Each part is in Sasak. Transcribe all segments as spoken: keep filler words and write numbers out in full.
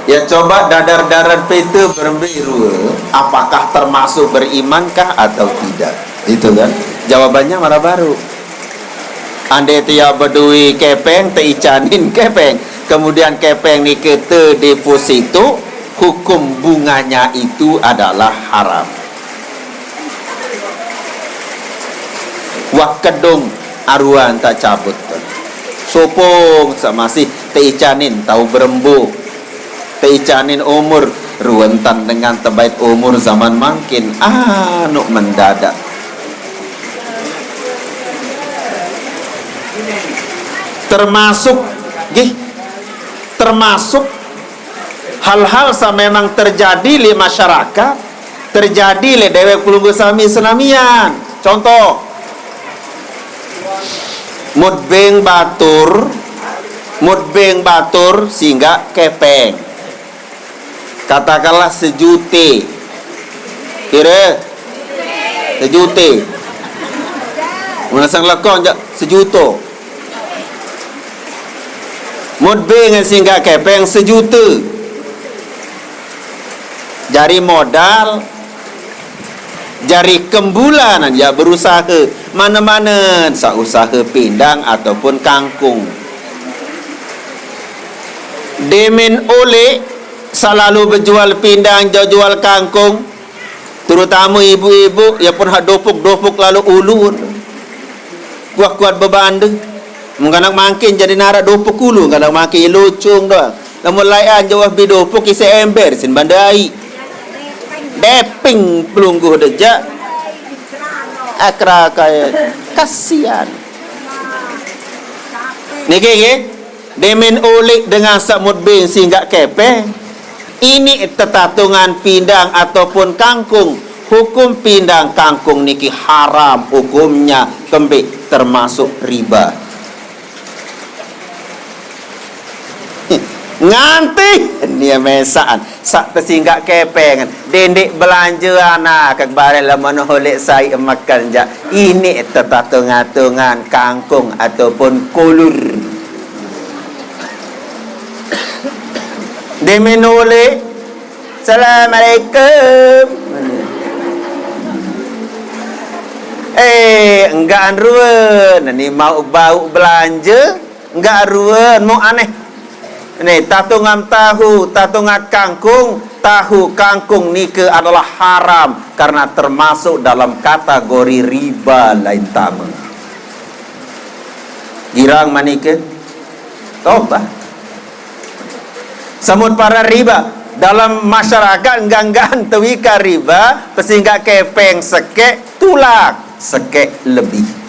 Ya, coba dadar-dadar pete berembe rua, apakah termasuk berimankah atau tidak? Itu kan. Jawabannya marah baru. Andai tia bedui kepeng, teicanin kepeng, kemudian kepeng nike te deposito, hukum bunganya itu adalah haram. Wah kedung aruan tak cabut. Sopong sa masih teicanin tau berembu. Teicanin umur ruentan dengan tebait umur zaman mangkin. Anu mendadak. Termasuk, gih, termasuk hal-hal sa memang terjadi di masyarakat, terjadi le dewek pelungguh sami senamian. Contoh, mut beng batur, mut beng batur singgah kepeng. Katakanlah sejute. Kira? Sejute. Menasang lekong jak sejuto. Mut beng singgah kepeng sejute. Jari modal, jari kembulanan ya berusaha mana-mana, sa usaha pindang ataupun kangkung. Demen oleh salalu bejual pindang, jual kangkung, terutama ibu-ibu, ya pun hak dopuk-dopuk lalu ulun. Kuat-kuat bebanda. Mengkanak mangkin jadi narak dopuk ulu, mengkanak mangkin lucung doang. Lamun laian jauh bi dopuk isi ember sin bandai. Deping pelungguh deja. Akra kaya kasihan. Niki nggih. Demen ulik dengan semut beng singgah kepeng. Ini tetatungan pindang ataupun kangkung. Hukum pindang kangkung niki haram hukumnya, kembik termasuk riba. Nganti nia mesaan. Sak tesinggak kepengan. Dendik belanja anak ke barel lamun holik sai makan jak. Ini tetatung-atungan kangkung ataupun kulur. Demen holik. Assalamualaikum. Eh, enggak anruen. Ni mau bau belanja. Enggak aruen, mau aneh. Nih, tatungam tahu, tatungam kangkung, tahu kangkung nike adalah haram karena termasuk dalam kategori riba lain tama. Girang manike? Tobat. Semut para riba. Dalam masyarakat enggak-enggaan tewika riba, pesinggak kepeng sekek tulak. Sekek lebih.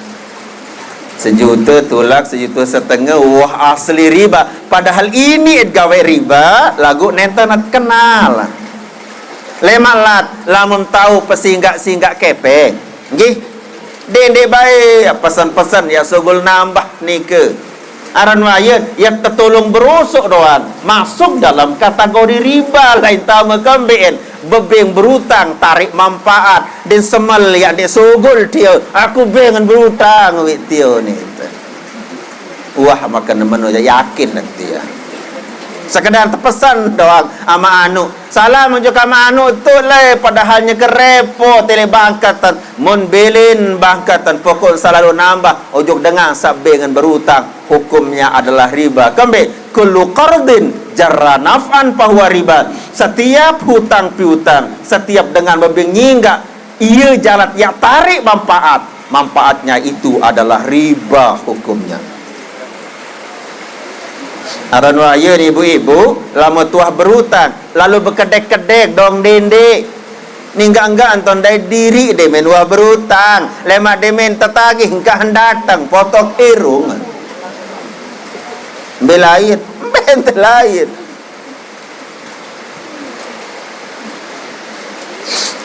Sejuta tulak, sejuta setengah, wah asli riba. Padahal ini gawe riba, lagu nenten kenal. Lemak lat, lamun tahu pesinggak-singgak kepeng. Nggih. Dendek bae, ya pesan-pesan, ya sugul nambah nike. Aran waya, ya tetulung berusuk doang. Masuk dalam kategori riba, lain tama kembeen. Bebeng berutang, tarik manfaat. Den semel ya dek sugul tio. Aku bengen berutang wik tio ni. Wah, makan nemen aja yakin nanti ya. Sekedar tepesan doang ama anu. Salah menunjuk ama anu tu le, padahalnya ke repot tele bangkatan. Mun bilin bangkatan pokok selalu nambah. Ujuk dengan sabengan berutang, hukumnya adalah riba. Kembe, kullu qardin jarra naf'an fahuwa riba. Setiap hutang piutang, setiap dengan membing nyinggak, ia jalan ya tarik manfaat. Manfaatnya itu adalah riba hukumnya. Aran waya ni ibu-ibu, lama tuah berutang, lalu bekedek-kedek dong dende. Ninggak-enggak anton dai diri demen wah berutang, lemak demen tetagih engkah datang potok irung. Belain, bente lain.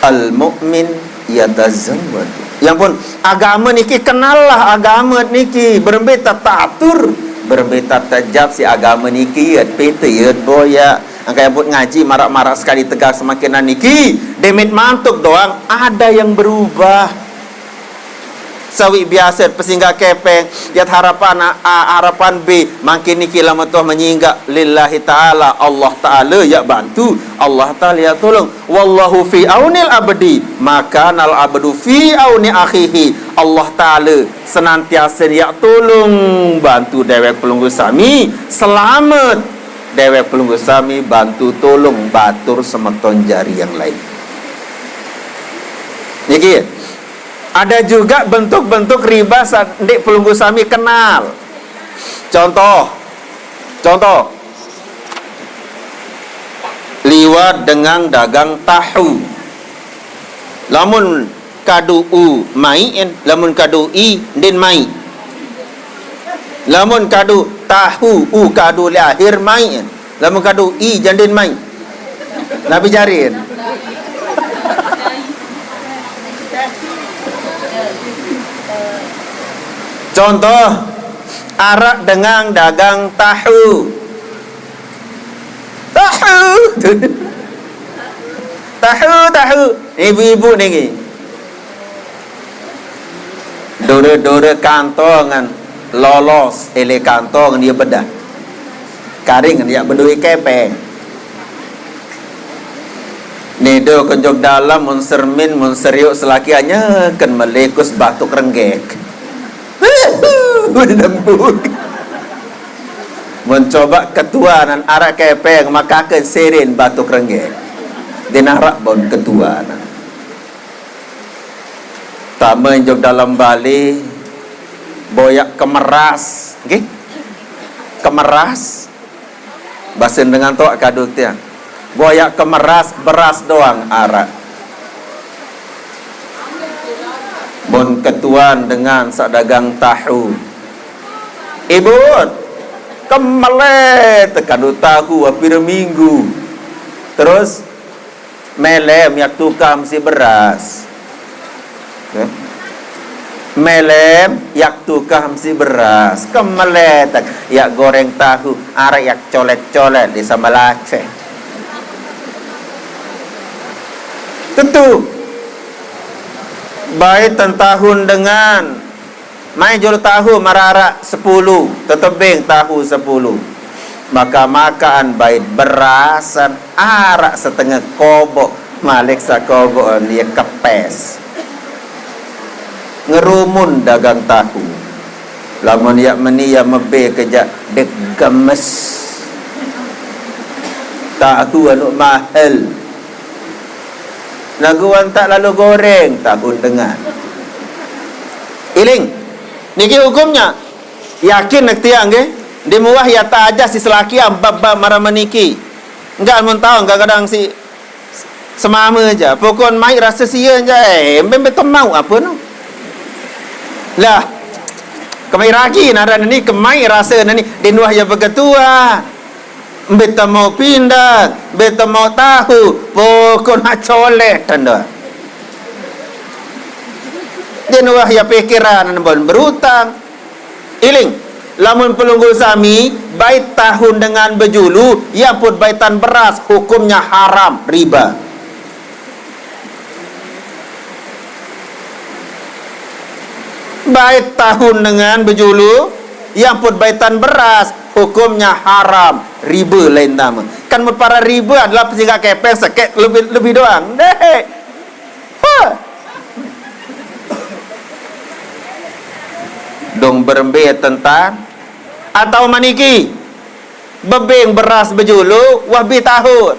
Al-mu'min yatazawwad. Yang pun agama niki, kenallah agama niki, berembe tata atur, berembe tata jab si agama niki, yet pete, yet boya. Angka yang pun ngaji marak-marak sekali tegas semakinan niki, demit mantuk doang ada yang berubah. Sawi biasa pesingga kepeng, ya harapan A, harapan B, makin niki lamun toh menyingga lillahi ta'ala, Allah Ta'ala ya bantu, Allah Ta'ala ya tolong. Wallahu fi aunil abdi, makanal abdu fi auni akhihi. Allah Ta'ala senantiasa ya tolong bantu dewek pelungguh sami, selamat dewek pelungguh sami, bantu tolong batur semeton jari yang lain. Niki, ada juga bentuk-bentuk riba sa-, ndik pelungguh sami kenal. Contoh, contoh, liwat dengan dagang tahu. Lamun kadu u mai, en. Lamun kadu i, ndin mai. Lamun kadu tahu, u kadu le akhir mai, en. Lamun kadu i, jandin mai. Nabi jarin. Contoh, arak dengan dagang tahu. Tahu. Tahu, tahu. Ibu-ibu niki. Dore-dore kantongan lolos, ele kantongan dia bedah. Karing dia bedui kepeng. Nedo kenjok dalam mun sermin, mun seriuk selaki anya ken melekus batuk renggek. Menembuk. Mun coba ketuanan arak kepeng maka ke sirin batuk renggek. Dinarak bon ketuanan. Tama injuk dalam bale, boyak kemeras, nggih? Kemeras. Bahasa dengan tok kadu tiang. Boyak kemeras, beras doang arak. Mun ketuan dengan sak dagang tahu. Ibu, kemelet kadu tahu hampir minggu. Terus melem yak tukang mesti beras. Ya. Melem yak tukang mesti beras. Kemelet yak goreng tahu, arak yak colet-colet di sambal Aceh. Tentu. Baik ten tahun dengan mai julu tahu mararak sepuluh, tetebing tahu sepuluh. Maka makan bait berasan arak setengah kobok, malik sakobok dia kepes. Ngerumun dagang tahu. Lamun yak meni ya mebe kejak dek gemes. Tahu anu mahal. Lagu wan tak lalu goreng tahun dengan. Iling. Niki hukumnya. Yakin nak tiang nggih. Di muah ya tak aja si selaki am bab-bab marah meniki. Enggak mun tahu enggak kadang si semama aja. Pokok mai rasa sia aja. Eh, embe betemau apa no? Lah. Kemai ragi naran ni, kemai rasa ni. Di muah ya beketua. Beta mau pindah, beta mau tahu, pokok nak colek tanda. Dia nuah ya pikiran bon berutang. Iling, lamun pelunggu sami, bait tahun dengan bejulu, ya pun baitan beras, hukumnya haram, riba. Bait tahun dengan bejulu, yang pun baitan beras, hukumnya haram, riba lain nama. Kan mun para riba adalah pesingkat kepeng sekek lebih, lebih doang. Deh. Ha. Dong berembe tentang atau maniki. Bebeng beras bejulu, wah bi tahun.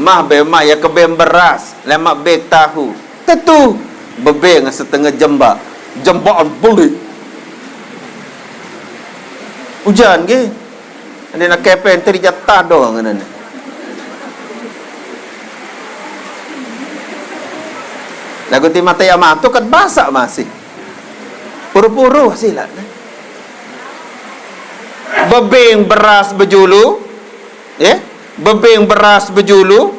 Mah be mah ya kebeng beras, lemak beg tahu. Tetu, bebeng setengah jembak. Jembakan beli. Ujan ke? Ini nak kepeng teri jatah doang ini. Lagu ti mata ya matu kat basak masih. Puru-puru silat. Bebing beras bejulu, ya, bebing beras bejulu,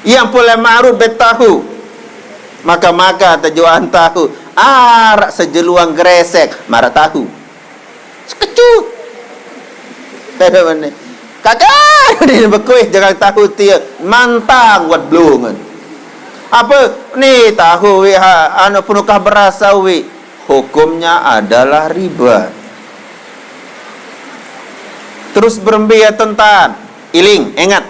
yang pulai marut betahu, maka-maka tujuan tahu, arak sejeluang gresek, marah tahu. Sekejut. Ada mana? Kakak, ni bekuih jangan tahu tia, mantang wat belungan. Apa ni tahu wi ha, anu penukah beras wi. hukumnya adalah riba. Terus berembe ya tentan. Iling, ingat.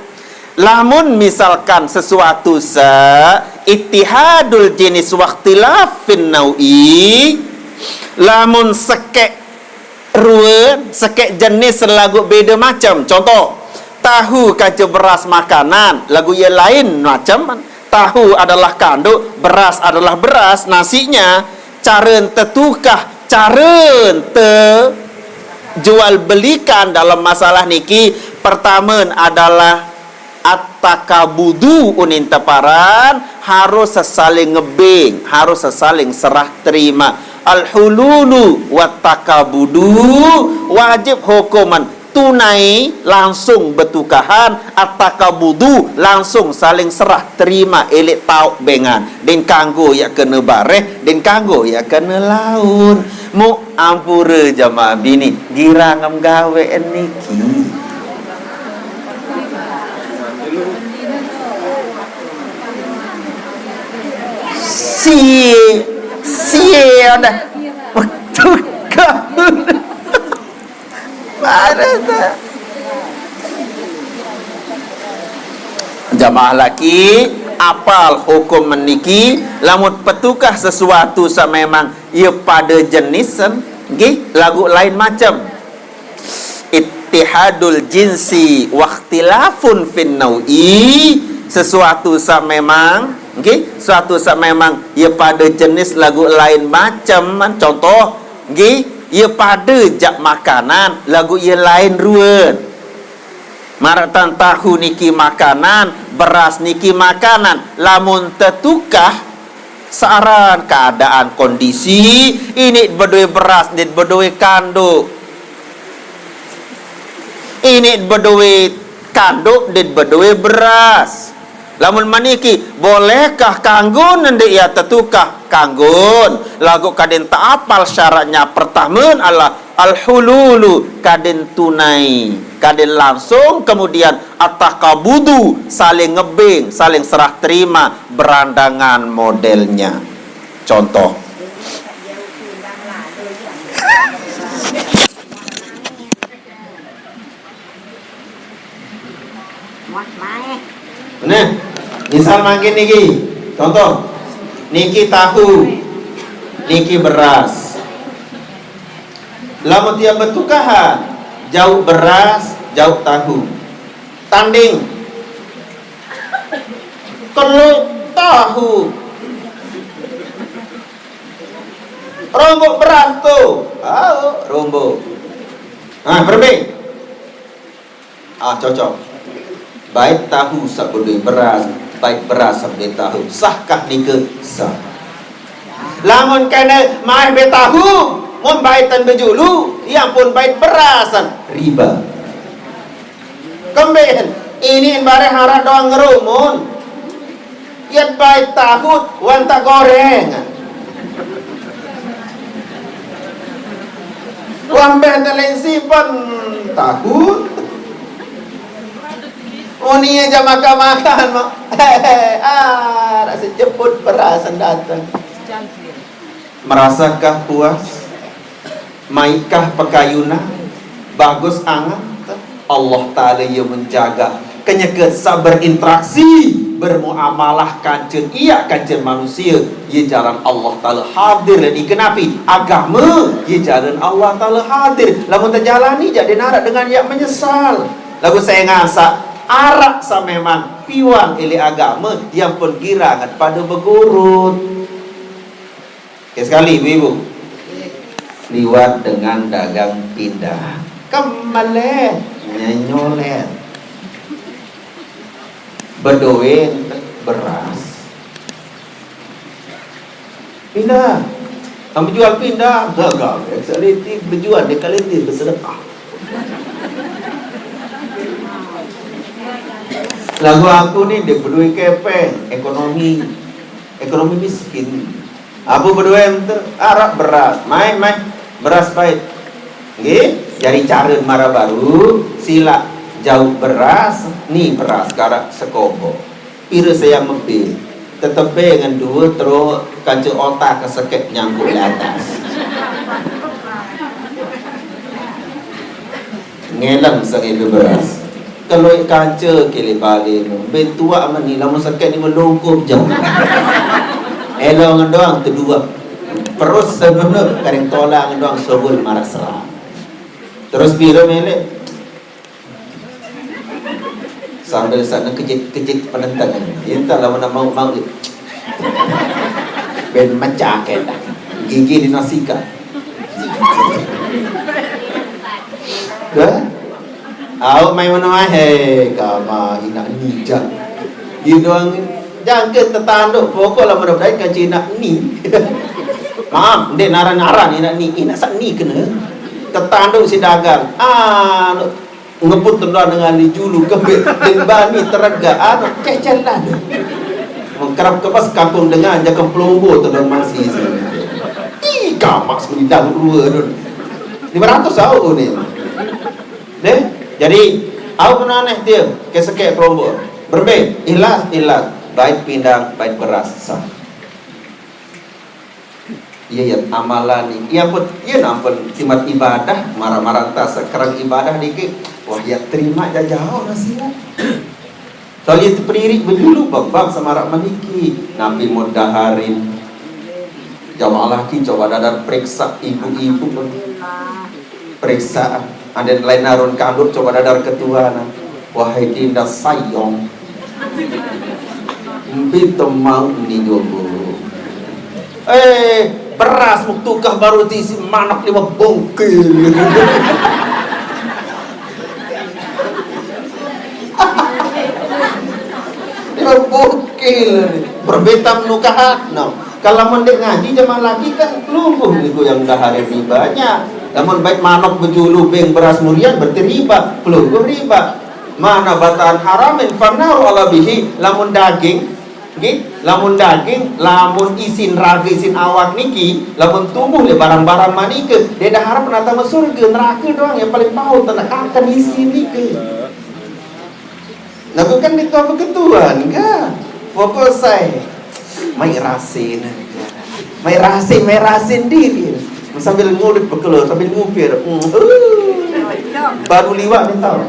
Lamun misalkan sesuatu sa ittihadul jinis waqtilafin nau'i, lamun sekek rue, sekek jenis lagu beda macam. Contoh, tahu kaca beras makanan, lagu ia lain macam. Tahu adalah kanduk, beras adalah beras, nasinya. Cara tetukah, cara te jual belikan dalam masalah niki, pertama adalah at-takabudu unin teparan, harus saling ngebing, harus saling serah terima. Al-hululu wat takabudu, wajib hukuman tunai langsung betukahan, at-takabudu langsung saling serah terima, elek tauk bengan. Din kanggo ya kena bareh, din kanggo ya kena laun. Mu ampura jamaah bini, girang em gawe niki. Si, si ada. Betul kau. Mana tu? Jamaah laki, apal hukum meniki, lamun petukah sesuatu sa memang ia pada jenis, nggih, lagu lain macam. Ittihadul jinsi wakhtilafun fin nau'i, sesuatu sa memang, nggih, sesuatu sa memang ia pada jenis lagu lain macam. Contoh, nggih, ia pada jak makanan, lagu ia lain ruwet. Maratan tahu niki makanan, beras niki makanan. Lamun tetukah, searan keadaan kondisi, ini bedoe beras, dit bedoe kanduk. Ini bedoe kanduk, dit bedoe beras. Lamun maniki, bolehkah kanggun nende ia tetukah? Kanggun. Lagu kadin taapal syaratnya pertama adalah al-hululu, kadin tunai, kadin langsung, kemudian at-takabudu, saling ngebing, saling serah terima, berandangan modelnya. Contoh. Nah, misal mangkin niki, contoh, niki tahu, niki beras. Lamun tiap betukahan, jauh beras, jauh tahu. Tanding. Kelu tahu. Rombok beras tu. Ah, rombok. Nah, berembe. Ah, cocok. Bait tahu sabedui beras, bait beras sabedui tahu. Sahkah nike? Sah. Lamun kene maeh be tahu, mun baitan bejulu, ia pun bait berasan, riba. Kemben, ini bareh hara doang ngerumun. Iat bait tahu, wan tak goreng. Wambeh teleng sipen tahu. Uni aja makan-makan, mak. Ah, rasa jemput perasan datang. Merasakah puas? Maikkah pakayunna? Bagus anget? Allah Ta'ala ia menjaga. Kenyeket sa berinteraksi, bermuamalah kancen ia, kancen manusia, ia jalan Allah Ta'ala hadir. Dan ikenapi agama, ia jalan Allah Ta'ala hadir. Lamun terjalani, jadi narak dengan ia menyesal. Lagu saya ngasa, arak sa memang piwan ili agama, yang pun girangan pada begurut. Oke, sekali, ibu-ibu. Liwat dengan dagang pindah. Kemale, nyenyolet. Bedoe beras. Pindah. Kamu jual pindah. Gagal. Sekali ti bejual, dia kali ti bersedekah. Lagu aku ni, dia bedoe kepeng, ekonomi. Ekonomi miskin. Apa bedoe ente? Arak beras. Mai, mai. Beras pahit. Nggih, jari cara mara baru, sila jauh beras, ni beras karak sekobo. Pira saya mebih. Tetep dengan dua terus kaca otak kesekek nyangkut di atas. Ngelem sangel beras. Kalau kanca kele bale nu. Mbe tuak meni lamun sakit ni melungkup jauh. Elong doang kedua. Perus sebenarnya karing tolang doang sobul marah serah. Terus piro melek? Sambil sana kejit-kejit penentang. Entah lamun mau-mau. Ben mecah kena. Gigi dinasika. Dah? Au mai mano ae, kama inak ni jak. Dia doang jangka tetanduk pokok lah mudah-mudahan kan inak ni. Maaf, dia naran-naran inak ni, inak sak ni kena. Tetanduk si dagang. Ah, ngebut tendang dengan di julu kembik dan bani terega anu kecelan. Mengkerap kemas kampung dengan jaga pelombo tendang masih. Ih, kamak sembilan dua tu. Lima ratus au ni. Deh, jadi au pernah neh dia ke sekek pelombo. Berbe, ilas, ilas. Baik pindang, baik beras. Sah. Iya, iya, amalan ni. Iya pun, iya nampun jimat ibadah, marah-marah tas sekarang ibadah dikit. Wah, ya terima jajau nasihat. Soalnya itu peririk bejulu bang, bang semarak maniki. Nabi mudaharin. Jamaah laki coba dadar periksa ibu-ibu. Periksa. Ada lain narun kanduk coba dadar ketua nah. Wahai dinda sayong. Mbi temau ni jogo. Eh, beras muk tukah baru diisi manak lima bongkil. Lima bongkil. Berbetam nukahat. No. Kalau mendek ngaji jamaah laki kan lungguh niku yang dah hari riba nya. Lamun baik manok bejulu beng beras murian berarti riba, pelungguh riba. Mana batan haramin fanaru ala bihi, lamun daging, nggih, lamun daging, lamun isin raga isin awak niki, lamun tumbuh le barang-barang manike, dia dah harap penata surga, neraka doang yang paling paut, tanda kakan isin nike. Lagu kan ditua beketuan kan? Pokok saya mai rasin. Mai rasin, mai rasin diri. Sambil ngudut bekelur, sambil ngupir. Hmm. Uh. Baru liwat ni tahu.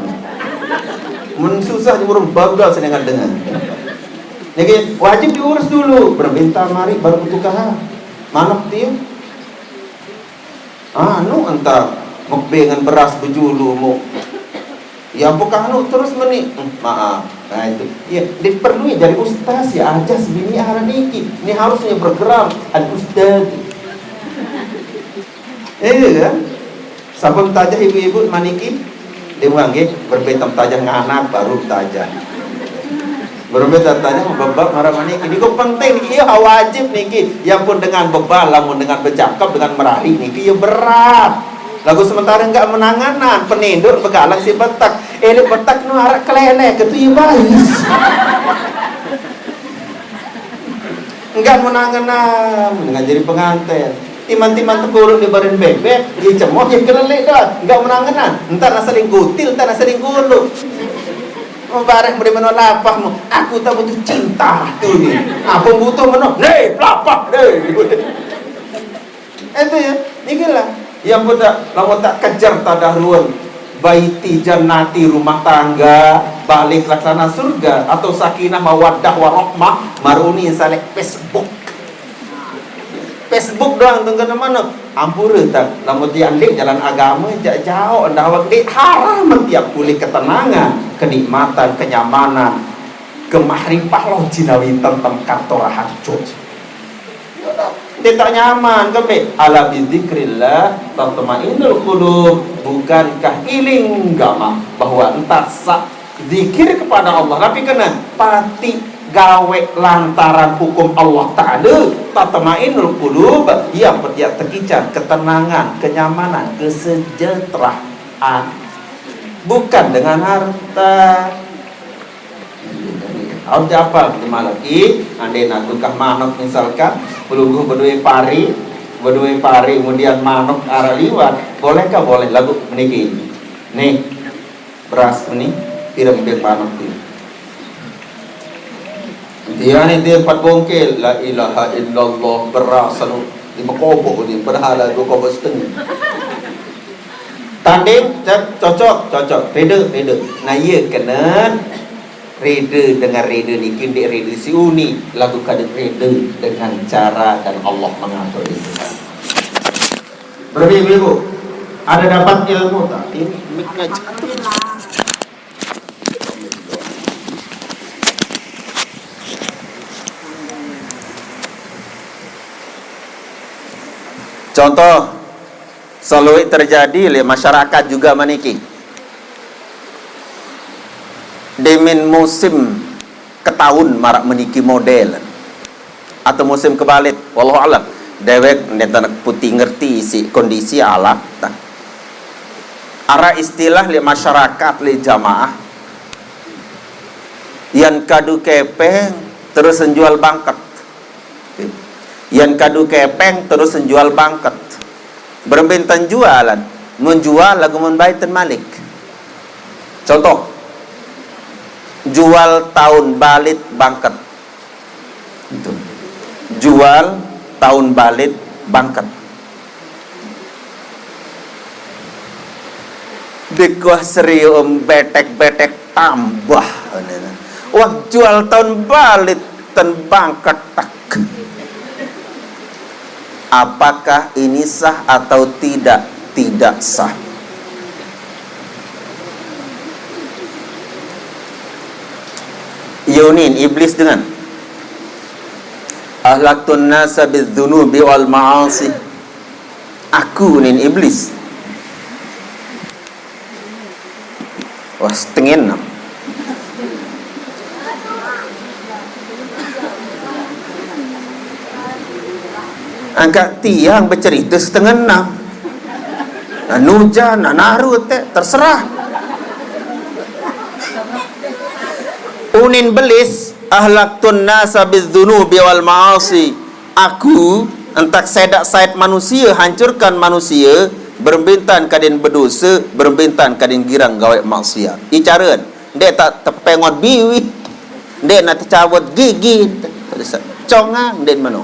Mun susah je burung baru dah senengan dengan. Jadi wajib diurus dulu. Berminta mari baru butuh kaha. Manok dia. Anu entah mukbe dengan beras bejulu mu. Ya bukan anu terus meni. Hmm, maaf. Nah itu. Ya, diperlu ya dari ustaz ya aja sebini arah niki. Ini harusnya bergerak al ustaz. Iya kan? Sabab tajah ibu-ibu maniki. Dia buang nggih, berbetam tajah nganak baru tajah. Berumit datanya bebal marah maniki. Niku penting niki, iya wajib niki. Ya pun dengan bebal, lamun dengan becakap, dengan merari niki ya berat. Lagu sementara enggak menanganan, peninduk begalang si betak. Elit betak nu arak kelelek itu ya bais. Enggak menanganan dengan jadi pengantin. Timan-timan tekuruk di badan bebek, dia cemoh jadi kelelek dah. Enggak menanganan. Entar nasa lingkutil, entar nasa lingkuluk. Mubarek beri meno lapah mu. Aku tak butuh cinta tu ni. Apa butuh meno? Nih, pelapah deh. Itu ya, inilah. Yang pun tak, lamun tak kejar tadah ruang. Baiti jannati rumah tangga, balik laksana surga atau sakinah mawaddah warahmah maruni salek Facebook. Facebook doang tengkena mana? Ampura tak. Lamun tiang dek jalan agama jak jauh enda awak dek haram tiap pulih ketenangan, kenikmatan, kenyamanan, kemahripah loh jinawi tentem kantor hancur. Dia tak nyaman kan be. Ala bizikrillah tatmainnul qulub. Bukankah iling gamak bahwa entar sak zikir kepada Allah tapi kena pati gawe lantaran hukum Allah Ta'ala, tatmainnul qulub, ia petiak tekican ketenangan, kenyamanan, kesejahteraan. Bukan dengan harta. Harus diapal lima lagi, andai nak tukah manok misalkan, pelungguh berdua pari, berdua pari, kemudian manok arah liwat, bolehkah? Boleh lagu meniki. Nih, beras ni, pirang-pirang panas ni. Dia ni dia empat bongkel, la ilaha illallah, beras anu lima kobok ni, padahal dua kobok setengah. Tanding, cak, cocok, cocok. Reda, reda. Nah, iya kena reda dengan reda niki, ndeq reda si uni, laguq kadang reda dengan cara dan Allah mengatur itu. Berarti, Ibu, ada dapat ilmu tak? Ini mic-nya jatuh. Contoh, seluruh terjadi leq masyarakat juga meniki. Demen musim ketaun maraq meniki model, atau musim kebalit, wallahu alam. Dewek nenten putih ngerti siq kondisi alat. Nah, araq istilah leq masyarakat, leq jamaah, yan kadu kepeng terus njual bangket. Yan kadu kepeng terus njual bangket. Berembe ntan jualan? Mun jual laguq mun bae ntan malik. Contoh, jual taun balit bangket. Itu. Jual taun balit bangket. Dikuah serium betek-betek tambah. Wah, jual taun balit ten bangket. Apakah ini sah atau tidak? Tidak sah. Ye unin iblis dengan, "Ahlaqtun nasa bidzunubi wal ma'asi." Aku unin iblis. Wah, setengah enam. Angkat tiang becerita setengah enam. Nah, nujan, nah, narut, eh, terserah. Unin belis, "Ahlaqtun nasa bidzunubi wal ma'asi." Aku entak sedaq sait manusie, hancurkan manusie, berembe ntan kadin bedose, berembe ntan kadin girang gaweq maksiat. Icaren, ndeq taq tepengot biwih, ndeq naq tecabut gigi, congang ndeq meno.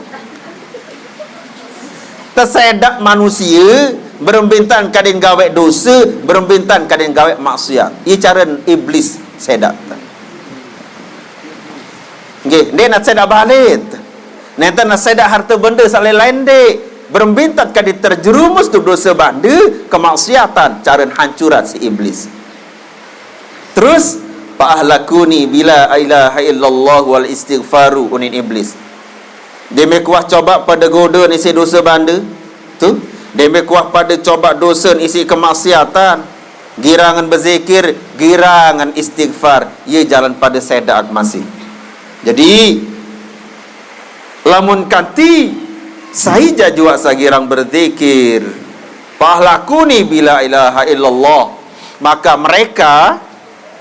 Tesedaq manusie, berembe ntan kadin gaweq dose, berembe ntan kadin gaweq maksiat. Icaren iblis sedaq. Nggih, ndeq naq sedaq balit. Nenten naq sedaq harte bende saq lain-lain ndeq. Berembe ntan kadin terjerumus tu dose bande, kemaksiatan, caren hancuran si iblis. Terus, "Fa ahlakuni bila ilaha illallah wal istighfaru," unin iblis. Dembe kuah coba pade gode isiq dose bande? Tu. Dembe kuah pade coba dose isiq kemaksiatan. Girangan bezikir, girangan istighfar. Ye jalan pade sedaq masih. Jadi, lamun kanti sai jajuaq saq girang berzikir, "Fa ahlakuni bila ilaha illallah," maka mereka,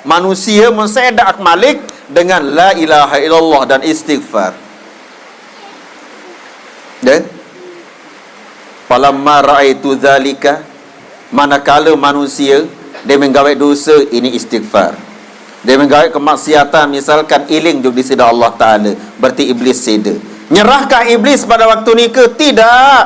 manusie, mun sedaq malik dengan la ilaha illallah dan istighfar. Deh? "Falamma ra'aitu dzalika," manakala manusie, dia menggawe dose, ini istighfar. Dia menggawe kemaksiatan, misalkan iling juk di side Allah Taala, berarti iblis side. Nyerahkah iblis pada waktu nike? Tidak.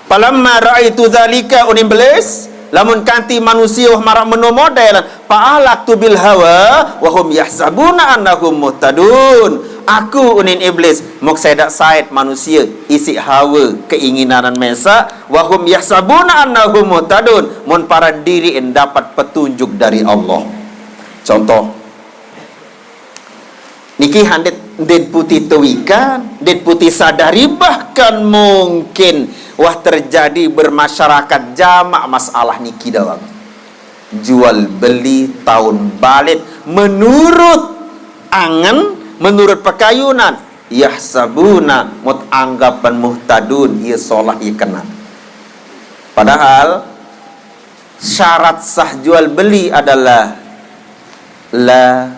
"Falamma ra'aitu dzalika," unin iblis, lamun kanti manusie maraq meno model, "fa ahlaktu bil hawa wa hum yahsabuna annahum muhtadun." Aku unin iblis, muk sedaq sait manusie isiq hawe, keinginan mesaq, "wa hum yahsabuna annahum muhtadun," mun paran diriq en dapat petunjuk dari Allah. Contoh, niki handet ndeq putih tewikan, ndeq putih sadari, bahkan mungkin wah terjadi bermasyarakat jamaq masalah niki dawang. Jual beli taun balit menurut angen, menurut pekayunan. Yahsabuna, mut anggapan muhtadun, ye solah, ye kena. Padahal syarat sah jual beli adalah la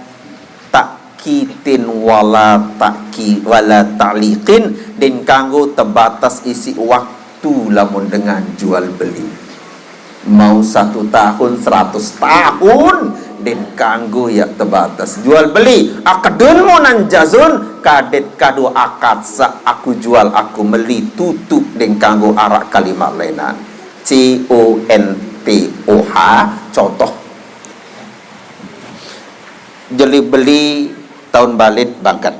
ta'kitin wala ta'ki-, wala ta'liqin, ndeqn kanggo tebatas isiq waktu lamun dengan jual beli. Mau satu tahun, seratus tahun, ndeqn kanggo yaq tebatas jual beli. Aqdun munajjazun, kadet kadu akad saq aku jual aku meli tutuq, ndeqn kanggo araq kalimat lainan. C O N P O H, contoh. Jual beli taun balit bangket.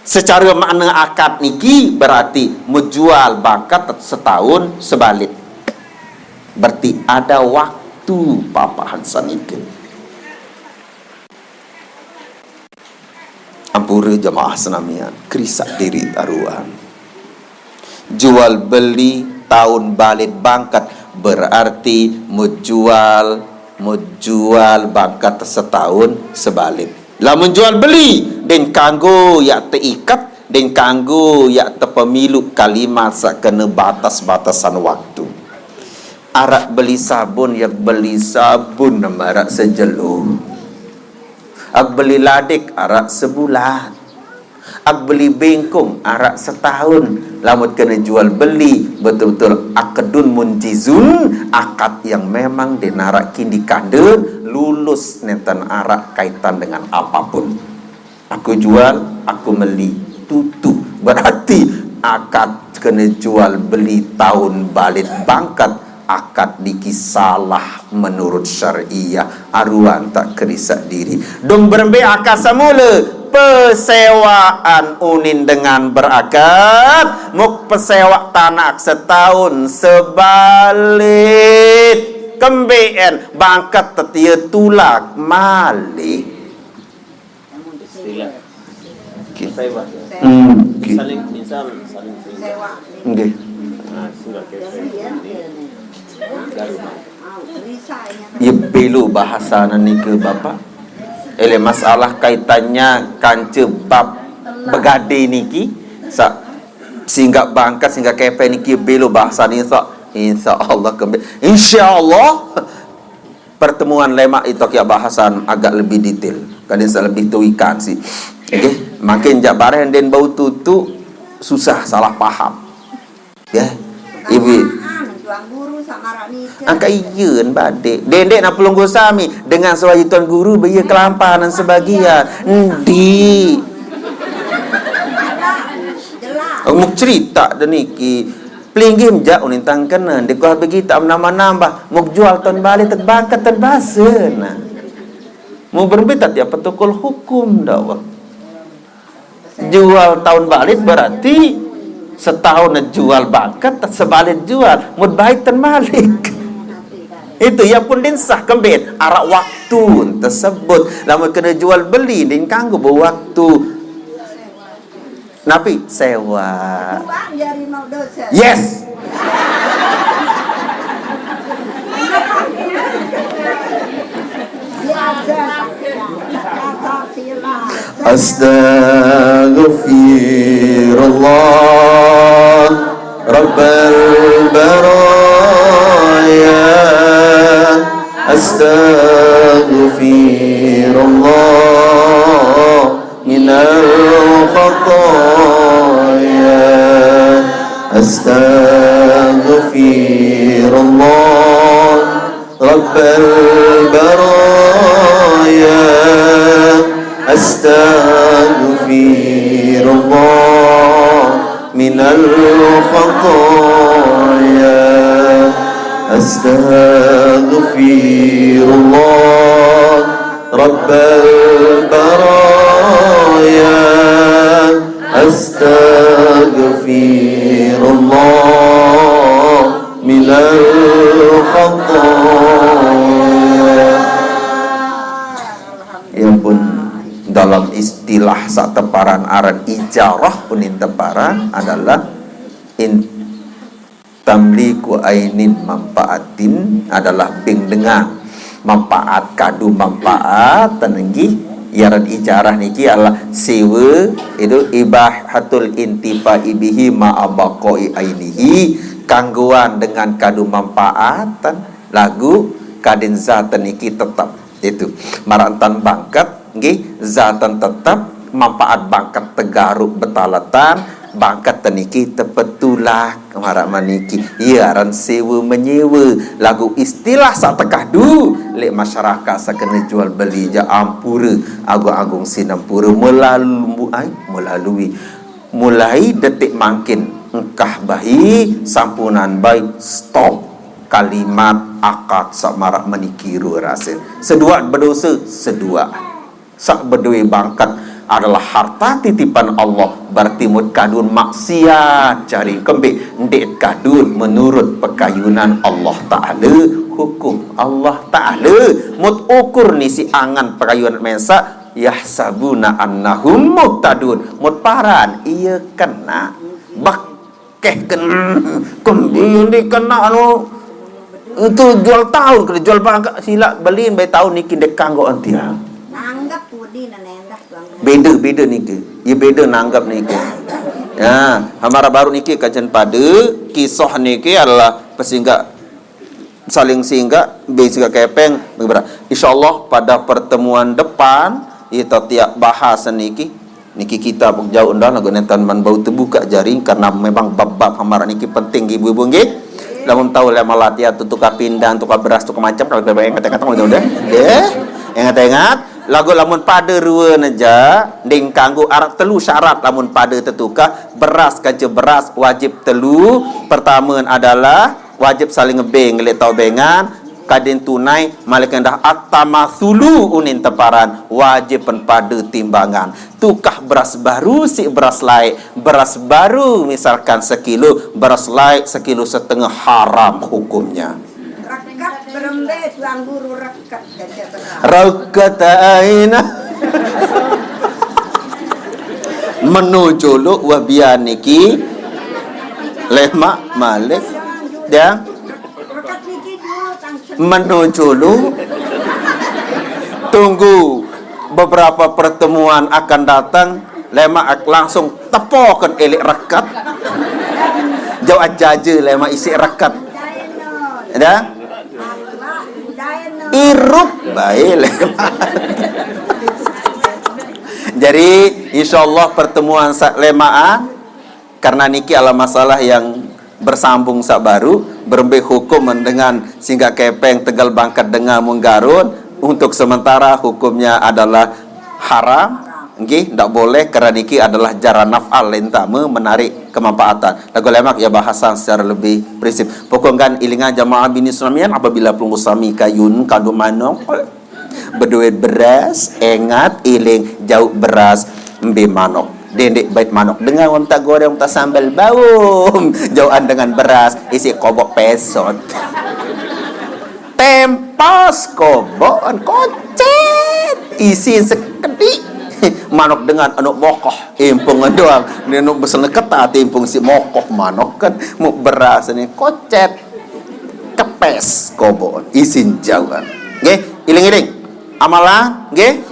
Secara makna akad niki berarti menjual bangket setahun sebalit. Berarti ada waktu papahan saniki. Ampura jemaah senamian, kerisak diri taruan. Jual beli taun balit bangket berarti menjual, menjual bangket setahun sebalit. Lamun jual beli, den kanggo yak teikat, den kanggo yak tepemilu kalimat sak kena batas-batasan waktu. Arak beli sabun, yak beli sabun nemarak sejelo. Ak beli ladik arak sebulan. Ak beli bengkong arak setahun. Lamun kena jual beli, betul-betul akedun munjizun, akad yang memang denarak kindi kande, lulus nenten arak kaitan dengan apapun. Aku jual, aku meli. Tutu. Berarti akad kena jual beli taun balit bangket, akad niki salah menurut syariah. Aruan tak kerisak diri. Dong berembe akad semula. Pesewaan unin dengan berakad. Muk pesewak tanak setahun sebalit. Kembeen bangket tetia tulak malik. Istilah. Okey. Saya, Pak. Hmm, okey. Saling, misal, saling sewa. Okey. Nah, surat ke saya. Baru. Ya, belo bahasa nan nika, Bapak. Ele masalah kaitannya kanca bab begade niki, sa, singgah bangkat, singgah kepeng niki belo bahasa ni, sa. Insya Allah kembe. Insya Allah. Pertemuan lemak itu kia bahasan agak lebih detail. Kadin sa lebih tu ikan si. Okey, makin jak bareh den bau tutu susah salah paham. Ya. Ibu. Tuan guru sama rak ni. Angka iyeun badek. Dendek nak pelunggu sami dengan sewaji tuan guru baya kelampahan sebagian. Endi. Jelas. Muk cerita deniki. Pelinggih mejak unintang kena, dikuah begi tak menambah-nambah. Muk jual taun balit, terbangkat, terbasa. Nah. Mau berembe tak tiap protokol hukum dah, wah. Jual taun balit berarti setahun jual bangkat, sebalit jual. Mut baik tan malik. Itu yang pun din sah kembit. Arak waktu tersebut. Lama kena jual beli, din kanggo waktu. Napi? Sewa. Tuan jadi mau dosa. Yes. Diajar. Pancasila. Astaghfirullah Rabbal baraya. Astaghfirullah minal khataya. Astaghfirullah Rabbal baraya. Astaghfirullah minal khataya. Astaghfirullah Rabbal baraya. Astaghfirullah minal khataya. Ia pun dalam istilah sak teparan aran ijarah pun in teparan adalah in tamliku ainin manfaatin adalah bing dengan manfaat kadu manfaat tenenggi iaran ijarah niki adalah sewa itu ibahatul intifa'i bihi ma'a baqa'i ainihi kangguan dengan kadu manfaat lagu kadin zat niki tetap. Itu marak entan bangkat nggih, zat tetap manfaat bangkat tegaruk betaletan, bangkat teniki tepetulak marak maniki. Ia aran sewa menyewa. Lagu istilah sak tekah du lek masyarakat sak kena jual beli ja ampura agung-agung sinampura melalui ai melalui mulai detik mangkin engkah bahi sampunan bai stop. Kalimat akad saq maraq meniki rue rasen. Seduaq bedosa, seduaq. Saq bedoe bangket adalah harta titipan Allah, berarti mut kadun maksiat jari kembeq ndeq kadun menurut pekayunan Allah Taala, hukum Allah Taala. Mut ukur nisi angan pekayunan mesaq, yahsabuna annahum muhtadun. Mut paran, ie kena. Bak keh ken-, kembili kena anu, itu jual taun, kena jual bangket, silaq beli bae taun niki ndeq kanggo tiang. Nanggep pudi nenendah, Bang. Beda, beda niki. Ye beda nanggep niki. Ya, hamara baru niki kajen pade, kisah niki adalah pesinggaq saling singgaq, be singgaq kepeng, beberaq. Insyaallah pada pertemuan depan, ite tiaq bahas niki. Niki kitab jauq ndah, laguq nenten man bau tebukaq jari, karena memang bab-bab hamaraq niki penting, ibu-ibu, nggih. Lamun tao leq malah tiap tukar pindang, tukar beras, tukar macem, kalau kata-kata macam deh. Deh. Ingat-ingat, laguq lamun pade rue neja, nding kanggo araq telu syarat lamun pade tetukar, beras kance beras wajib telu. Pertame adalah wajib saling ngebeng, leq tao bengan, kadin tunai, malik endah at-tamatsulu unin teparan, wajib pen pade timbangan. Tukah beras baru siq beras laeq, beras baru misalkan sekilo, beras laeq sekilo setengah, haram hukumnya. Reket berembe Tuan Guru reket dan saya benar. Reket aina. Meno joloq wah bian niki lemaq malik. Ya. Meno joloq, tunggu beberapa pertemuan akan datang, lemaq langsung tepoken eleq reket. Jauq ajaje lemaq isiq reket. Ya? Irup bae lemaq. Jadi, insyaallah pertemuan saq lemaqan, karena niki adalah masalah yang bersambung saq baru, berembe hukum dengan singgaq kepeng, tegal bangket dengan menggarun, untuk sementara hukumnya adalah haram, nggih, ndak boleh, karena niki adalah jaran naf'al, lentame menarik kemanfaatan. Laguq lemaq ya bahasan secara lebih prinsip. Pokok kan ilingan jamaah bini senamian, apabila pelungguh sami kayun kadu manok, bedoe beras, engat, iling, jauq beras, mbe manok. Dendeq bait manok dengan wong tak goreng, tak sambel, baum. Jauqan dengan beras, isiq koboq pesot. Tempas koboqan, kocet. Isiq sekediq. Manok dengan anuk mokoh, impung doang. Nenuk besel ketat, impung siq mokoh manok kan. Muk beras ni kocet. Kepes koboqan, isiq jauqan. Nggih, iling-iling. Amalan, nggih.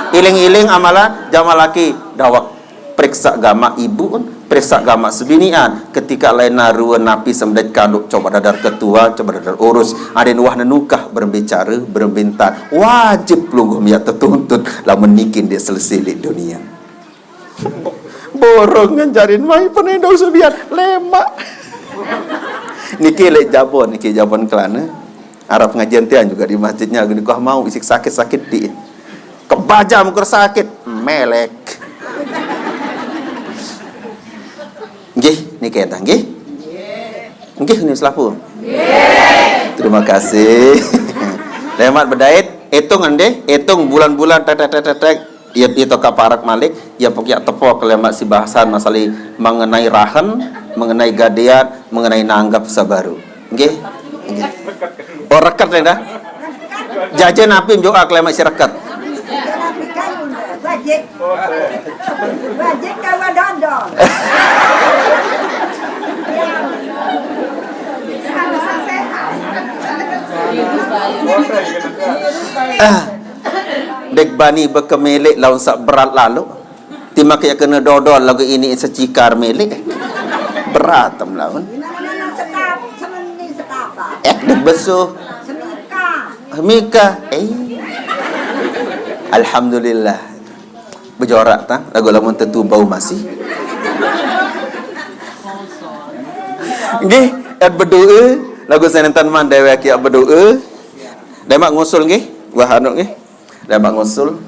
Iling-iling amalan, jamaq laki dawek. Periksa gamaq ibu, periksa gamaq sebinian. Ketika lain narue napi semdet kanduk, coba dadar ketua, coba dadar urus. Adeqn wah nenukah berembe care, berembe ntan. Wajib pelungguh miaq tetuntut lamun niki ndeq selese leq dunie. Borongan jarin mai penendong sebian lemaq. Niki leq Jabon, niki Jabon Kelana. Araq pengajian tiang juga di masjidnya, geni kuah mau isiq sakit-sakit di. Kebaja muka sakit, melek. Nggih, niki endah nggih. Nggih, ni selapuq. Terima kasih. Lemaq bedait, itung endih, itung bulan-bulan, tek, tek, tek, tek, tek. Ie, ie tokaq parek malik, ie pok yaq tepoq lemaq siq bahasan masalah mengenai rahen, mengenai gadean, mengenai nanggep saq baru. Nggih? Nggih. Oh, reket endah. Jaje napi njoqaq lemaq siq reket. Wajib. Wajib kawa dodol. Ah. Ndeq bani bekemeleq laun saq berat lalo. Timaq yaq kene dodol laguq ini secikar meleq. Berat tem laun. Eh, ndeq besuh. Mika. Eh. Alhamdulillah. Bejorak tang, laguq lamun tetu bau masih. Nggih, et bedoe, laguq senentan man dewek yaq bedoe. Lemaq ngusul nggih, wah anu nggih. Lemaq ngusul.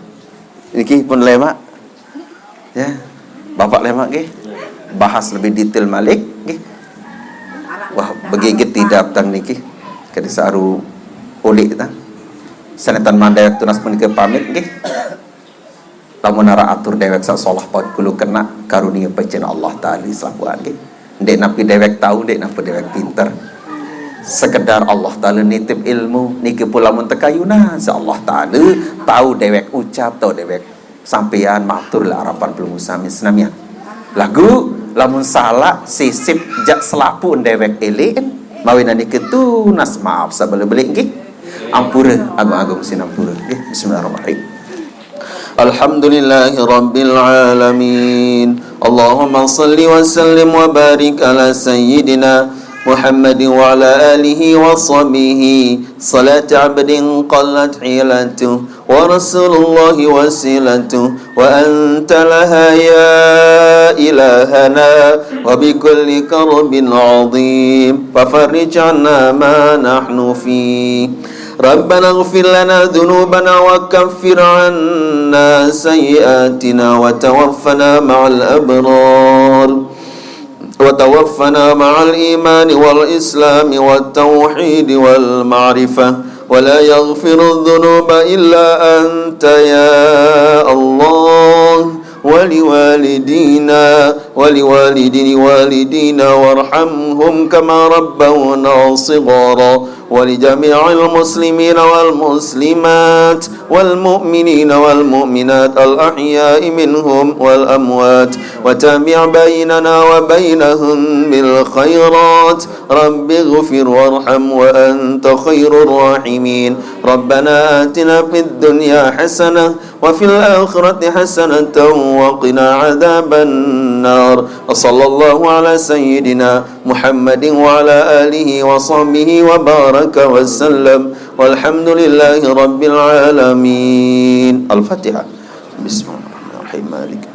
Niki pun lemaq. Ya. Bapak lemaq nggih. Bahas lebih detail malik nggih. Wah, begiget tidak tang niki. Kadi saru ulik ta. Sanetan mangkin dewek tunas punika pamit nggih. Lamun arep atur dewek saq solah paut kulu kena karunia pecen Allah Taala selapuan nggih. Ndeq napi dewek tau, ndeq napi dewek pinter. Sekedar Allah Taala nitip ilmu niki pun lamun tekayunan sa Allah Taala tau dewek ucap, tau dewek sampeyan matur la harapan pelungguh sami senamian. Lagu lamun salaq sisip jaq selapuq dewek eling, mawinan niki tunas maaf sabele-bele nggih. Ampura, agung-agung sinampura. Nggih, bismillahirrahmanirrahim. Alhamdulillahirabbil alamin. Allahumma salli wa sallim wa barik ala sayyidina Muhammadin wa ala alihi wa sahbihi. Salata abdin qallat hilatuh wa rasulullahi wasilatuh wa anta laha ya ilahana wa bikulli karbin azim. Fafarrij anna ma nahnu fih. ربنا اغفر لنا ذنوبنا وكفر عنا سيئاتنا وتوفنا مع الأبرار. وتوفنا مع الإيمان والإسلام والتوحيد والمعرفة. ولا يغفر الذنوب إلا أنت يا الله. ولوالدينا ولوالدي والدينا وارحمهم كما ربونا صغارا. ولجميع المسلمين والمسلمات والمؤمنين والمؤمنات الأحياء منهم والأموات. وتابع بيننا وبينهم بالخيرات. رب اغفر وارحم وأنت خير الراحمين. ربنا آتنا في الدنيا حسنة وفي الآخرة حسنة وقنا عذاب النار. وصلى الله على سيدنا محمد وعلى آله وصحبه وبارك وسلم. والحمد لله رب العالمين. الفاتحة. بسم الله الرحمن الرحيم. مالك